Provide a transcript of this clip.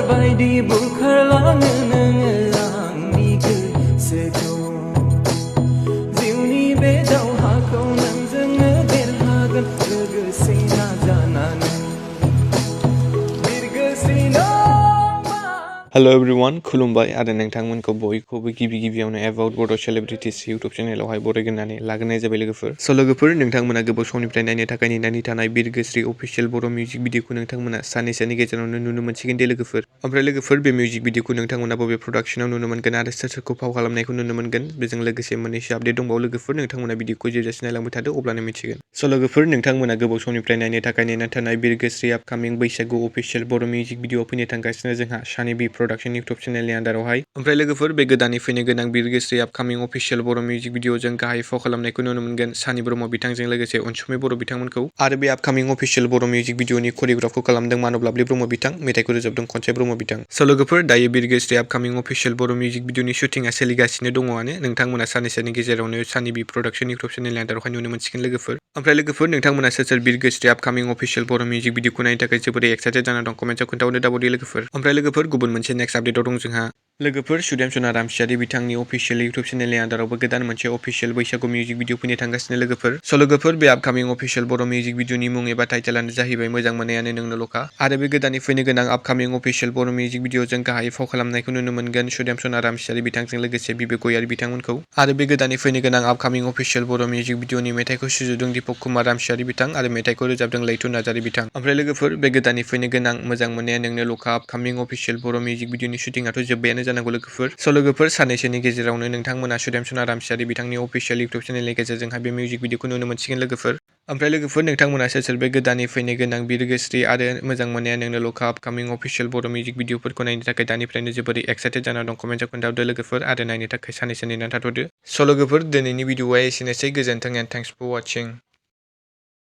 बायदि बुखारलाङो नोङो आंनि गोसोखौ जिउनि बे दावहाखौ नोंजोंनो देरहागोन लोगोसे नाजानानै बिरगोस्रि हेलो एवरीवन खुलुमबाय आरो नोंथांमोनखौ बयखौबो गिबियावनो एबाउट बड' सेलिब्रिटिस इउटुब चेनेलावहाय बरायग्रोनानै लाग्रोनाय जाबाय लोगोफोर। स' लोगोफोर नोंथांमोना गोबाव समनिफ्राय नायनो थाखाय नेनानै थानाय बिरगोस्रि अफिशियेल बर' मिउजिक भिडिअखौ नोंथांमोना साननैसोनि गेजेरावनो नुनो मोनसिगोन दे लोगोफोर। ओमफ्राय लोगोफोर बे मिउजिक भिडिअखौ नोंथांमोना बबे प्रडाक्शनाव नुनो मोनगोन आरो सोर सोरखौ फाव खालामनायखौ नुनो मोनगोन बेजों लोगोसे मोननैसो आपडेट दंबावो लोगोफोर। नोंथांमोना भिडिअखौ जोबजासिम नायलांबाय थादो अब्लानो मिथिगोन। स' लोगोफोर नोंथांमोना गोबाव समनिफ्राय नायनो थाखाय नेना थानाय बिरगोस्रि आपकामिं बैसागु अफिशियेल बर' मिउजिक भिडिअ फैनो थांगासिनो जोंहा सानि बि प्रडाक्शन इउटुब चेनेलनि आन्दारावहाय। ओमफ्राय लोगोफोर बे गोदानै फैनो गोनां बिरगोस्रि आपकामिं अफिशियेल बर' मिउजिक भिडिअजों गाहाय फाव खालामनायखौ नुनो मोनगोन सानि ब्रह्म बिथांजों लोगोसे अनसुमै बर' बिथांमोनखौ। आरो बे आपकामिं अफिशियेल बर' मिउजिक भिडिअनि करिय'ग्राफखौ खालामदों मानब्लाब्लि ब्रह्म बिथां, मेथाइखौ रोजाबदों खनसाइ ब्रह्म बिथां। स' लोगोफोर दायो बिरगोस्रि आपकामिं अफिशियेल बर' मिउजिक भिडिअनि शुटिंआ सोलिगासिनो दङआनो। नोंथांमोना साननैसोनि गेजेरावनो सानि बि प्रडाक्शन इउटुब चेनेलनि आन्दारावहाय नुनो मोनसिगोन लोगोफोर। ओमफ्राय लोगोफोर नोंथांमोना सोर बिरगोस्रि आपकामिं अफिशियेल बर' मिउजिक भिडिअखौ नायनो थाखाय जोबोरै एक्साइटेड जाना दं कमेन्टआव खोन्थाहरनो दाबावदि लोगोफोर। ओमफ्राय लोगोफोर गुबुन मोनसे नेक्स्ट आपडेटआव दं जोंहा लोगोफोर 𝐃𝐢𝐬𝐜𝐫 बिथांनि अफिशियेल इउटुब चेनेलनि आन्दारावबो गोदान मोनसे अफिशियेल बैसागु मिउजिक भिडिअ फैनो थांगासिनो लोगोफोर। स' लोगोफोर बे आपकामिं अफिशियेल बर' मिउजिक भिडिअनि मुं एबा टाइटेलानो जाहैबाय मोजां मोननायानो नोंनोल'खा। आरो बे गोदानै फैनो गोनां आपकामिं अफिशियेल बर' मिउजिक भिडिअजों गाहाय फाव खालामनायखौ नुनो मोनगोन 𝐃𝐢𝐬𝐜𝐫 बिथांजों लोगोसे बिबेक बिथांमोनखौ। आरो बे गोदानै फैनो गोनां आपकामिं अफिशियेल बर' मिउजिक भिडिअनि मेथाइखौ सुजुदों दीपक कुमार बिथां आरो मेथाइखौ रोजाबदों लैथुन नार्जारी बिथां। ओमफ्राय लोगोफोर बे गोदानै फैनो गोनां मोजां मोननाया नोंनोल'खा आपकामिं अफिशियेल बर' मिउजिक भिडिअनि शुटिंआथ' जोब्बायानो जानांगौ लोगोफोर। स' लोगोफोर साननैसोनि गेजेरावनो नोंथांमोना 𝐃𝐢𝐬𝐜𝐫 बिथांनि अफिशियेल इउटुब चेनेलनि गेजेरजोंहाय बे मिउजिक भिडिअखौ नुनो मोनसिगोन लोगोफोर। ओमफ्राय लोगोफोर नोंथांमोना सोर बे गोदानै फैनो गोनां बिरगोस्रि आरो मोजां मोननाया नोंनोल'खा आपकामिं अफिशियेल बर' मिउजिक भिडिअफोरखौ नायनो थाखाय दानिफ्रायनो जोबोरै एक्साइटेड जाना दं कमेन्टआव खोन्थाहरदो लोगोफोर आरो नायनो थाखाय साननैसो नेनानै थाथ'दो। स' लोगोफोर दिनैनि भिडिअआ एसेनोसै गोजोन्थों एन्ड थेंक्स फर वाचिं।